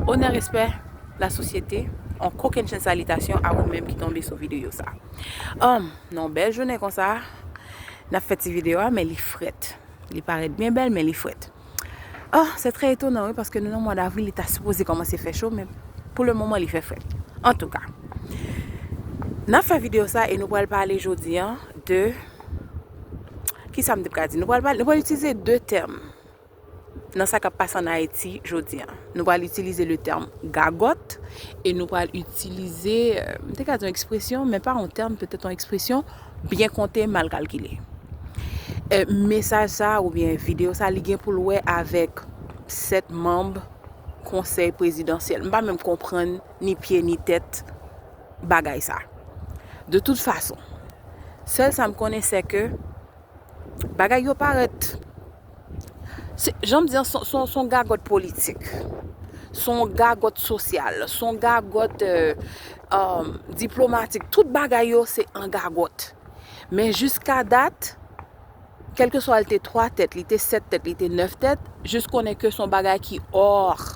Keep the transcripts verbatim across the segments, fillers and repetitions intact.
Onè, respè, lasosyete, yon kokennchenn salitasyon a ou menm ki tonbe sou videyo sa. Um, nan yon bèl jounen konsa, n ap fè ti videyo a, men li frèt. Li parèt byen bèl, men li frèt. Oh, c'est très étonnant, wi, paske nou nan mwa d'avril, li ta sipoze kòmanse fè cho, men pou le moman, li fè frèt. Antouka, n ap fè videyo sa e nou pral pale jodi a de, kisa m te ka di? Nou pral pale, nou pral itilize de tèm nan sa k ap pase ann Ayiti jodi a. Nou pral itilize le tèm gagòt e nou pral itilize, euh, m te ka di yon ekspresyon, men pa yon tèm, petèt yon ekspresyon, byen konte, mal kalkile. Euh, mesaj sa oubyen videyo sa, li gen pou l wè avèk sèt manm konsèy prezidansyèl. M pa menm konprann ni pye ni tèt bagay sa. De tout fason, sèl sa m konnen, se ke bagay yo parèt, se, jan m di an, se, se, se yon gagòt politik, se yon gagòt sosyal, se yon gagòt, euh, euh, diplomatik. Tout bagay yo se an gagòt. Men jiska dat, kèlkeswa li te twa tèt, li te sèt tèt, li te nèf tèt, jis konnen ke se yon bagay ki hors,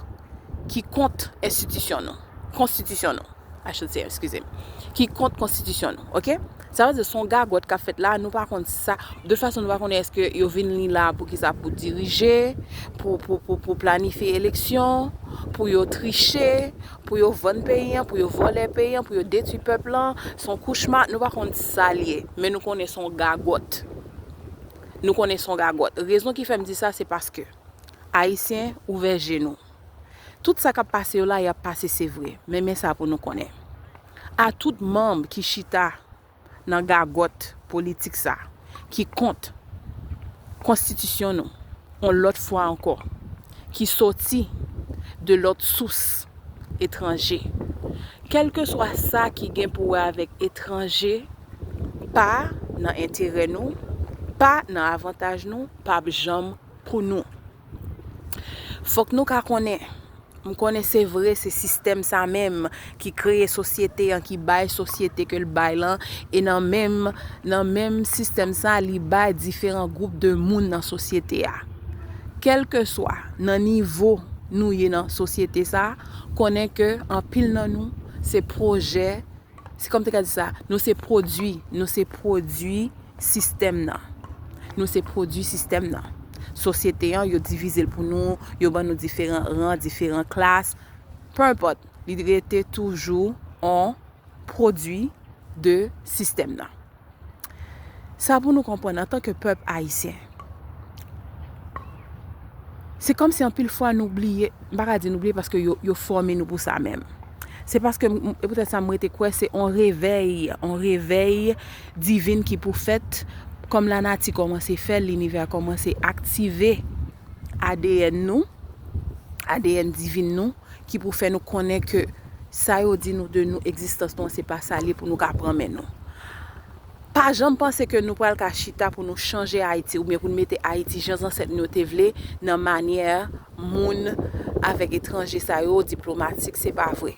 ki kont enstitisyon nou, konstitisyon nou. I should say, excusez me, ki kont konstitisyon nou, oke? Sa vle di se yon gagòt k ap fèt la, nou pa konn sa, de fason nou pa konnen èske yo vin li la pou kisa, pou dirije, pou, pou, pou, pou planifye eleksyon, pou yo triche, pou yo vann peyi an, pou yo vòlè peyi an, pou yo detwi pèp lan, se yon kochma, nou pa konn sa l ye, men nou konnen se yon gagòt. Nou konnen se yon gagòt. Rezon ki fè m di sa, se paske Ayisyen, ouvè je nou. Tout sa k ap pase yo la, y ap pase, se vre. Men, men sa pou nou konnen. A tout manm ki chita nan gagòt politik sa, ki kont konstitisyon nou, yon lòt fwa ankò, ki soti de lòt sous etranje. Kèlkeswa sa ki gen pou wè avèk etranje, pa nan enterè nou, pa nan avantaj nou, p ap janm pou nou. Fòk nou ka konnen, m konnen se vre, se sistèm sa menm ki kreye sosyete an, ki bay sosyete ke l bay lan, e nan menm, nan menm sistèm sa, li bay diferan gwoup de moun nan sosyete a. Kèlkeswa nan nivo nou ye nan sosyete sa, konnen ke anpil nan nou, se pwojè, se kòm te ka di sa, nou se pwodui, nou se pwodui sistèm nan. Nou se pwodui sistèm nan. Sosyete an, yo divize l pou nou, yo ban nou diferan ran, diferan klas. Peu importe, li rete toujou on pwodui de sistèm nan. Sa pou nou konprann antanke pèp ayisyen. Se kòmsi anpil fwa nou bliye, m pa ka di nou bliye paske yo, yo fòme nou pou sa menm. Se paske, m, e poutèt sa m rete kwè se on revèy, on revèy divin ki pou fèt, kòm lanati kòmanse fè, linivè kòmanse aktive A D N nou, A D N divin nou, ki pou fè nou konnen ke sa yo di nou de nou, egzistans nou an, se pa sa l ye pou nou ka pran men nou. Pa janm panse ke nou pral ka chita pou nou chanje Ayiti oubyen pou nou mete Ayiti jan zansèt nou yo te vle nan manyè moun avèk etranje sa yo, diplomatik, se pa vre.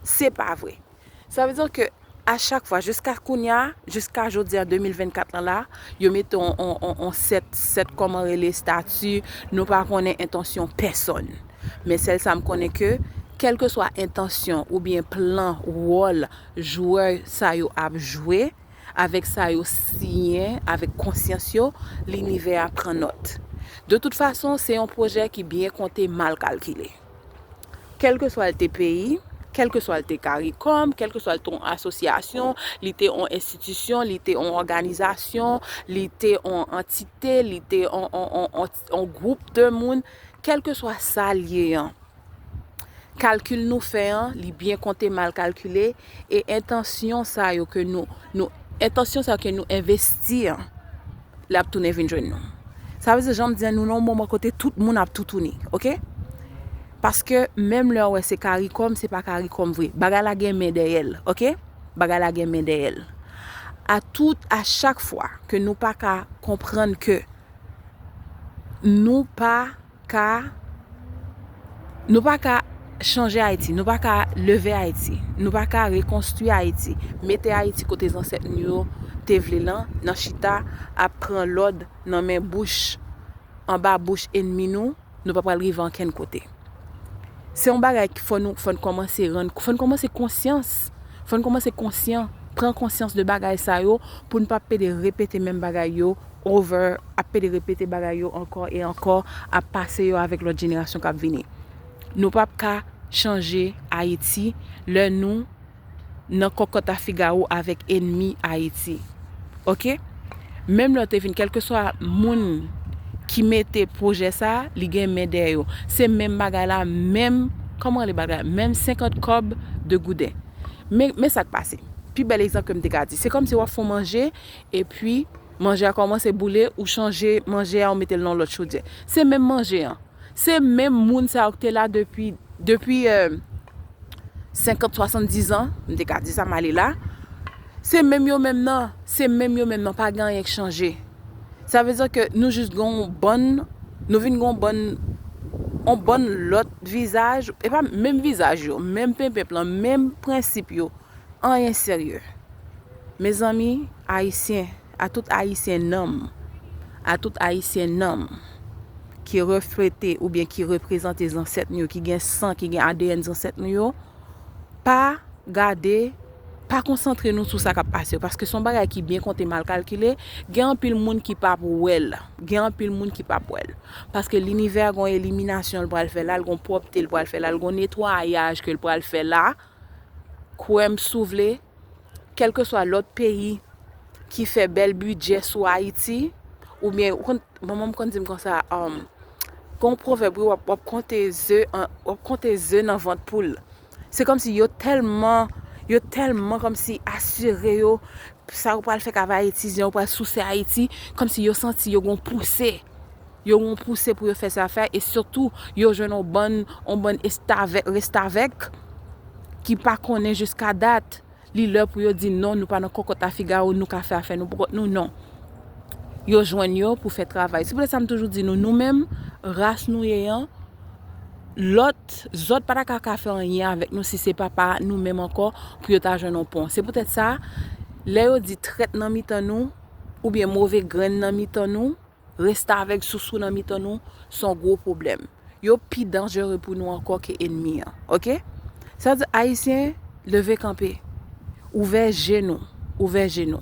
Se pa vre. Sa vle di ke a chak fwa, jiska kounye a, jiska jodi a de mil vennkat lan la, yo mete on, on, on, on sèt, sèt kòman rele estati, nou pa konnen entansyon pèsonn. Men sèl sa m konnen ke, kèlkeswa entansyon oubyen plan, wòl jwè sa yo ap jwe, avèk sa yo siyen, avèk konsyans yo, linivè a pran nòt. De tout fason, se yon pwojè ki byen konte, mal kalkile. Kèlkeswa l te peyi, kèlkeswa l te CARICOM, kèlkeswa l te yon asosyasyon, li te yon enstitisyon, li te yon òganizasyon, li te yon antite, li te yon, yon, yon, yon, yon gwoup de moun, kèlkeswa sa l ye an. Kalkil nou fè an, li byen konte, mal kalkile, e entansyon sa yo ke nou, nou, entansyon sa yo ke nou envesti an, l ap tounen vin jwenn nou. Sa vle di, jan m di an, nou nan yon moman kote tout moun ap toutouni, oke? Paske menm lè w wè se CARICOM, se pa CARICOM vre. Bagay la gen men dèyè l, oke? Bagay la gen men dèyè l. A tout, a chak fwa ke nou pa ka konprann ke nou pa ka, nou pa ka chanje Ayiti, nou pa ka leve Ayiti, nou pa ka rekonstwi Ayiti, mete Ayiti kote zansèt nou yo te vle lan, nan chita ap pran lòd nan men bouch, anba bouch enmi nou, nou pa pral rive ankenn kote. Se yon bagay ki fò nou, fò n kòmanse rann, fò n kòmanse konsyans, fò n kòmanse konsyan, pran konsyans de bagay sa yo pou n pa pede repete menm bagay yo over, ap pede repete bagay yo ankò e ankò, ap pase yo avèk lòt jenerasyon k ap vini. Nou p ap ka chanje Ayiti lè nou nan kòkòt a figaro avèk enmi Ayiti. Oke? Menm lè w te vin, kèlkeswa moun ki mete pwojè sa, li gen men dèyè yo. Se menm bagay la, menm, kòman rele bagay la? Menm senkant kòb de gouden. Men, men sa k pase. Pi bèl egzanp ke m te ka di. Se kòmsi w ap fè yon manje, epi manje a kòmanse boule, ou chanje manje a, ou mete l nan lòt chodyè. Se menm manje an. Se menm moun sa yo ki te la depi, depi, euh, senkant, swasanndizan, m te ka di sa, m ale la. Se menm yo menm nan, se menm yo menm nan, pa gen anyen k chanje. Sa vle di ke nou jis gen yon bann, nou vin gen yon bann, yon bann lòt vizaj, e pa menm vizaj yo, menm penpenp lan, menm prensip yo, anyen serye. Mezanmi, Ayisyen, a tout Ayisyen nanm, a tout Ayisyen nanm ki reflete oubyen ki reprezante zansèt nou yo, ki gen san, ki gen A D N zansèt nou yo, pa gade, pa konsantre nou sou sa k ap pase yo, paske se yon bagay ki byen konte, mal kalkile. Gen anpil moun ki p ap wè l, gen anpil moun ki p ap wè l, paske linivè gon eliminasyon l pral fè la, l gon pwòpte l pral fè la, l gon netwayaj ke l pral fè la. Kwè m si w vle, kèlkeswa lòt peyi ki fè bèl bidjè sou Ayiti, oubyen, ou konn, manman m konn di m konsa, um, gen yon pwovèb, wi, w ap, w ap konte ze an, w ap konte ze nan vant poul. Se kòmsi yo tèlman, yo tèlman kòmsi asire yo, sa yo pral fè k avè Ayiti, jan yo pral souse Ayiti, kòmsi yo santi yo gon pouse. Yo gon pouse pou yo fè sa fè, e sitou, yo jwenn yon bann, yon bann estavèk, restavèk ki pa konnen jiska dat. Li lè pou yo di non, nou pa nan kòkòt a figaro, nou ka fè afè nou pou kont nou, non. Yo jwenn yo pou fè travay. Se poutèt sa m toujou di nou, nou menm, ras nou ye an, lòt, zòt pa ta ka, ka fè anyen avèk nou si se pa pa nou menm ankò pou yo ta jwenn yon pon. Se poutèt sa, lè yo di trèt nan mitan nou, oubyen move grenn nan mitan nou, restavèk, sousou nan mitan nou, se yon gwo pwoblèm. Yo pi danjere pou nou ankò ke enmi an. Oke? Sa di, Ayisyen, leve kanpe. Ouvè je nou. Ouvè je nou.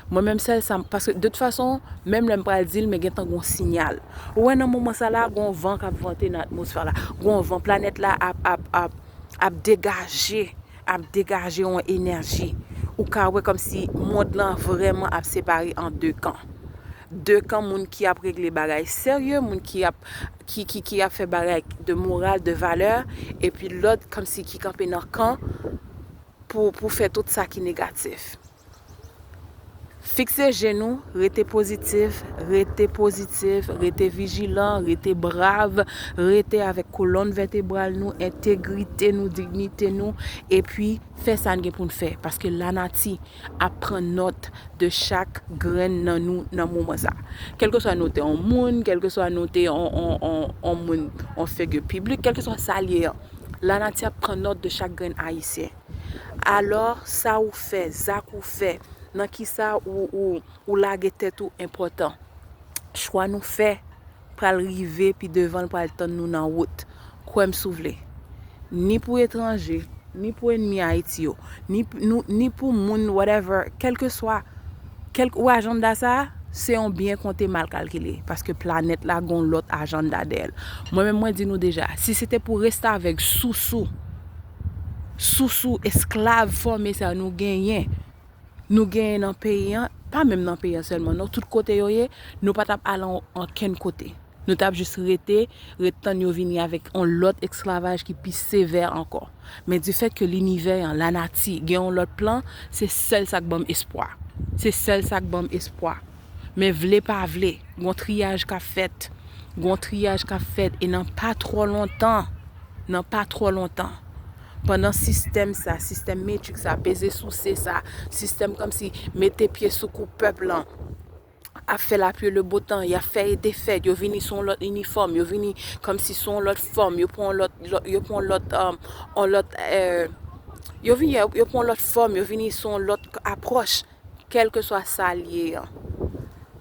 Mwen menm sèl sa m, paske de tout fason, menm lè m pral di l, men gentan gon siyal. Ou wè nan moman sa la, gon van k ap vante nan atmosfè la. Gon van, planèt la ap, ap, ap, ap degaje, ap degaje yon enèji. Ou ka wè kòmsi mond lan vrèman ap separe an de kan. De kan moun ki ap regle bagay serye, moun ki ap, ki, ki, ki ap fè bagay de moral, de valè, epi lòt kòmsi ki kanpe nan kan pou, pou fè tout sa ki negatif. Fikse je nou, rete pozitif, rete pozitif, rete vijilan, rete brav, rete avèk kolòn vètebral nou, entegrite nou, dinyite nou, epi fè sa n gen pou n fè, paske lanati ap pran nòt de chak grenn nan nou nan moman sa. Kèlkeswa nou te yon moun, kèlkeswa nou te yon, yon, yon, yon moun, yon figi piblik, kèlkeswa sa l ye an, lanati ap pran nòt de chak grenn Ayisyen. Alò, sa ou fè, zak ou fè, nan kisa ou, ou, ou lage tèt ou enpòtan. Chwa nou fè pral rive pi devan, l pral tann nou nan wout. Kwè m si w vle. Ni pou etranje, ni pou enmi Ayiti yo, ni, nou, ni pou moun, whatever, kèlkeswa, kèlk, ou ajanda sa, se yon byen konte mal kalkile, paske planèt la gon lòt ajanda dèyè l. Mwen menm, mwen di nou deja, si se te pou restavèk, sousou, sousou, esklav fòme sa nou genyen, nou genyen nan peyi an, pa menm nan peyi an sèlman, non, tout kote yo ye, nou pa t ap ale an, ankenn kote. Nou t ap jis rete, ret tann yo vini avèk yon lòt esklavaj ki pi sevè ankò. Men difèt ke linivè an, lanati, gen yon lòt plan, se sèl sa k ban m espwa. Se sèl sa k ban m espwa. Men vle pa vle, gon triyaj k ap fèt. Gon triyaj k ap fèt, e nan pa twò lontan, nan pa twò lontan, pandan sistèm sa, sistèm Matrix sa, peze souse sa, sistèm kòmsi mete pye sou kou pèp lan, ap fè lapli le beau temps, y ap fè e defèt, yo vini sou yon lòt inifòm, yo vini kòmsi sou yon lòt fòm, yo pran yon lòt, lòt, yo pran yon lòt, um, yon lòt, euh, yo vini, yo pran yon lòt fòm, yo vini sou yon lòt apwòch, kèlkeswa sa l ye an.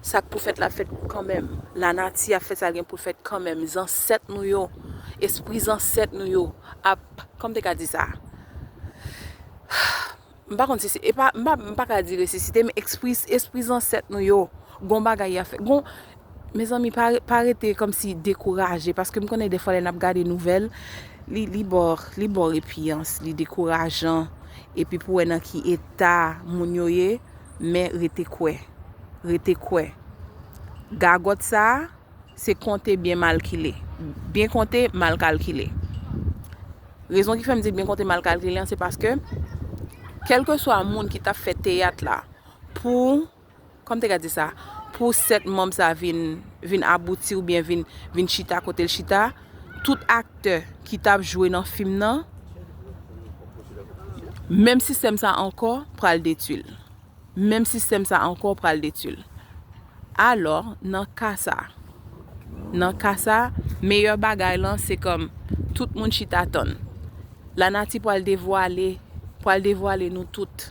Sa k pou fèt la ap fèt kanmenm. Lanati ap fè sa l gen pou l fèt kanmenm. Zansèt nou yo, espri zansèt nou yo ap, kòman m te ka di sa? M pa konn si se, e pa, m pa, m pa ka di resisite, men espri, espri zansèt nou yo, gon bagay y ap fè. Gon, mezanmi, pa, pa rete kòmsi dekouraje, paske m konnen defwa lè n ap gade nouvèl, li, li ba w, li ba w repiyans, li dekourajan, epi pou wè nan ki eta moun yo ye, men rete kwè, rete kwè. Gagòt sa a, se konte byen malkile. Byen konte, mal kalkile. Rezon ki fè m di byen konte, mal kalkile an, se paske, kèlkeswa moun ki t ap fè teyat la, pou, kòman m te ka di sa, pou sèt manm sa vin, vin abouti oubyen vin, vin chita kote l chita, tout aktè ki t ap jwe nan fim nan, menm sistèm sa ankò pral detwi l. Menm sistèm sa ankò pral detwi l. Alò, nan ka sa, nan ka sa, meyè bagay lan se kòm tout moun chita tann. Lanati pral devwale, pral devwale nou tout.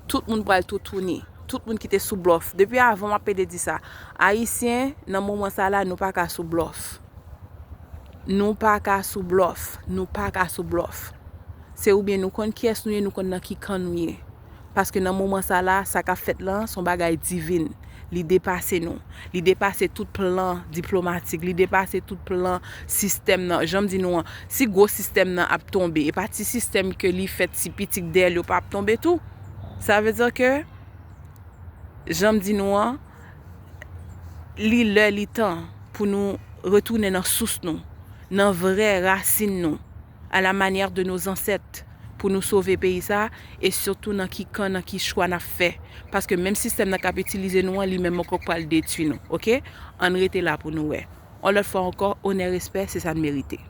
Tout moun pral toutouni. Tout moun ki te sou blòf. Depi avan m ap pede di sa. Ayisyen, nan moman sa la, nou pa ka sou blòf. Nou pa ka sou blòf. Nou pa ka sou blòf. Se oubyen nou konn kiyès nou ye, nou konn nan ki kan nou ye. Paske nan moman sa la, sa k ap fèt lan, se yon bagay divin. Li depase nou. Li depase tout plan diplomatik. Li depase tout plan sistèm nan. Jan m di nou an, si gwo sistèm nan ap tonbe, e pa ti sistèm ke li fèt, ti piti k dèyè l yo pa ap tonbe tou. Sa vle di ke, jan m di nou an, li lè, li tan pou nou retounen nan sous nou, nan vrè rasin nou, à la manière de nos ancêtres, pou nou sove peyi sa, e sitou nan ki kan, nan ki chwa n ap fè. Paske menm sistèm nan k ap itilize nou an, li menm ankò k pral detwi nou, oke? Ann rete la pou nou wè. Yon lòt fwa ankò, onè, respè, se sa n merite.